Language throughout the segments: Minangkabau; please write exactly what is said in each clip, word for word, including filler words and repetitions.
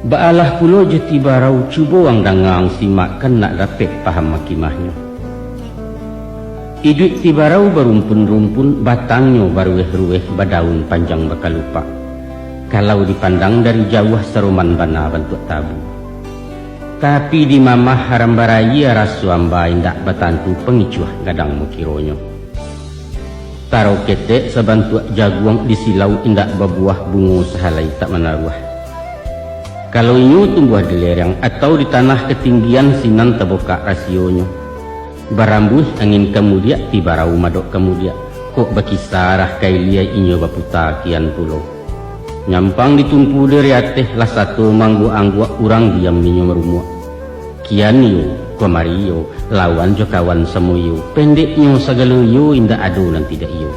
Baalah pulo jo tibarau, cubo ang danga, ang simakkan, nak dapek paham makimahnyo. Iduik tibarau barumpun-rumpun, batangnyo baruweh-ruweh, badaun panjang bakalupak. Kalau dipandang dari jauah, saroman bana bantuak tabu. Tapi dimamah haram barayia, raso amba indak batantu, pangicuah gadang makironyo. Tarau ketek sabantuak jaguang, disilau indak babuah, bungo sahalai tak manaruah. Kalau inyo tumbuah di lereng atau di tanah katinggian, sinan tabukak rasionyo. Barambuih angin ka mudiak, tibarau madok ka mudiak, kok bakisa arah ka ilia, inyo baputa kian pulo. Nyampang ditumpu dari ateh, lah sato maangguak-angguak, urang diam inyo marumuak. Kian iyo, kamari iyo, lawan jo kawan samo iyo, pendeknyo sagalo iyo, indak ado nan tidak iyo.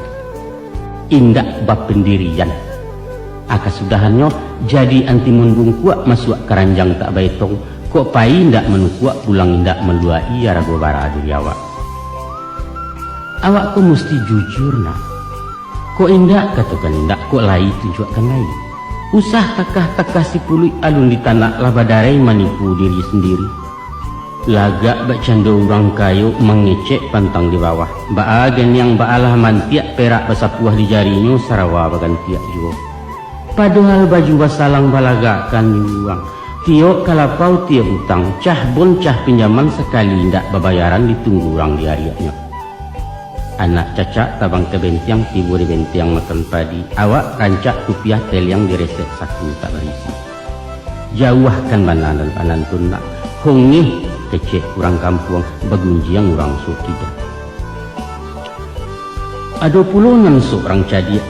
Indak bapandirian. A kasudahannyo, jadi antimun bungkuak, masuak karanjang tak baetong, kok pai indak manukuak, pulang indak maluak-i, arago bara diri awak. Awak ko musti jujur, nak. Kok indak, katokan indak, kok lai, tunjuakkan lai. Usah takah-takah sipuluik, alun ditanak lah badarai, manipu diri sandiri. Lagak bakcando urang kayo, mangecek pantang di bawah. Baa ganiang, baalah mantiak, perak basapuah di jarinyo, sarawa bagantiak juo. Padohal baju basalang, balagakkan di urang. Tiok ka lapau tiok utang, cah bon cah pinjaman, sakali indak babayaran, ditunggu urang di ariaknyo. Anak cacak tabang ka bentiang, tibo di bentiang makan padi, awak rancak kupiah, teliang diresek saku tak barisi. Jauahkan bana nan panantun, nak, hongeh kecek urang kampuang, bagunjiang urang suok kida. Ado pulo nan surang cadiak,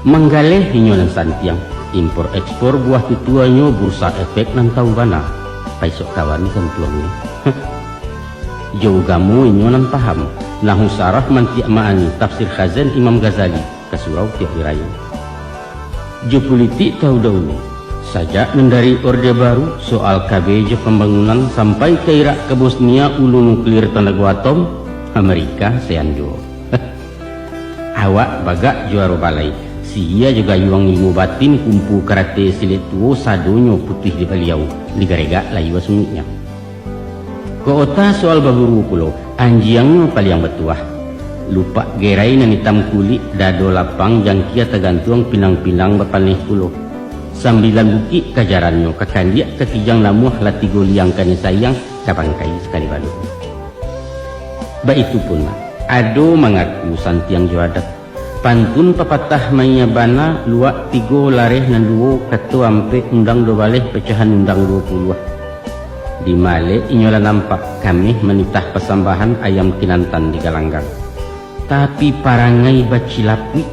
manggaleh inyo nan santiang, impor ekspor buah pituahnyo, bursa efek nan tahu bana, paisok kawan santuangnyo. Jo ugamo inyo nan paham, nahu sarah mantiak ma'ani, tafsir Khazin Imam Ghazali, ka surau tiok hari rayo. Jo pulitik tahu dahulu, sajak nan dari Orde Baru, soal K B jo pambangunan, sampai ka Irak ka Bosnia, ulu nuklir tanago atom, Amerika sean juo. Awak bagak juaro balai, sihia jo gayuang ilmu batin, kumpu karate silet tuo, sadonyo putuih di baliau, digaregak layua sunguknyo. Kok ota soal baburu pulo, anjiangnyo paliang batuah. Lupak gerai nan itam kulik, dado lapang jangkia tagantuang, pinang-pinang bapaneh pulo. Sambilan bukik kajarannyo, ka kandiak ka kijang namuah, lah tigo liang kanai sayang, ka bangkai sakali balun. Baitu pulo, ado mangaku santiang jo adat. Pantun papatah maia bana, luak tigo lareh nan duo, kato ampek undang duo baleh, pecahan undang duo puluah. Di malek inyo lah nampak, kameh manitah pasambahan, ayam kinantan di galanggang. Tapi parangai bacilapuik,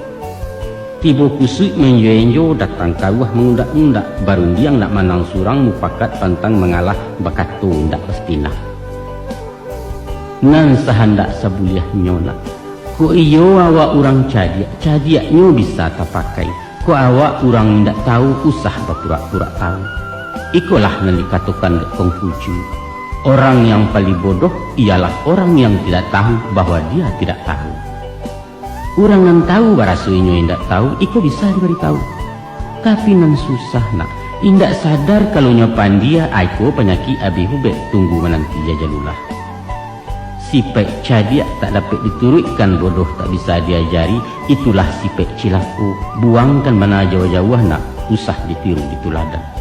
tibo kusuik maenjo-enjo, datang karuah mangundak-ngundak, barundiang nak manang surang, mupakat pantang mangalah, bakato indak basapinah. Nan sahandak sabuliahnyo nak. Kok iyo awak urang cadiak, cadiaknyo bisa tapakai. Kok awak urang indak tahu, usah bapurak-purak tahu. Ikolah nan dikatokan dek Kongfucu, "Orang yang paling bodoh ialah orang yang tidak tahu bahwa dia tidak tahu." Urang nan tahu baraso inyo indak tahu, iko bisa dibaritahu. Tapi nan susah nak, indak sadar kalau nyo pandia, ai ko panyakik abih ubek, tunggu mananti ajalulah. Sipaik cadiak tak dapek dituruikkan, bodoh tak bisa diajari, itulah sipaik cilako. Buangkan bana jauah-jauah nak, usah ditiru dituladan.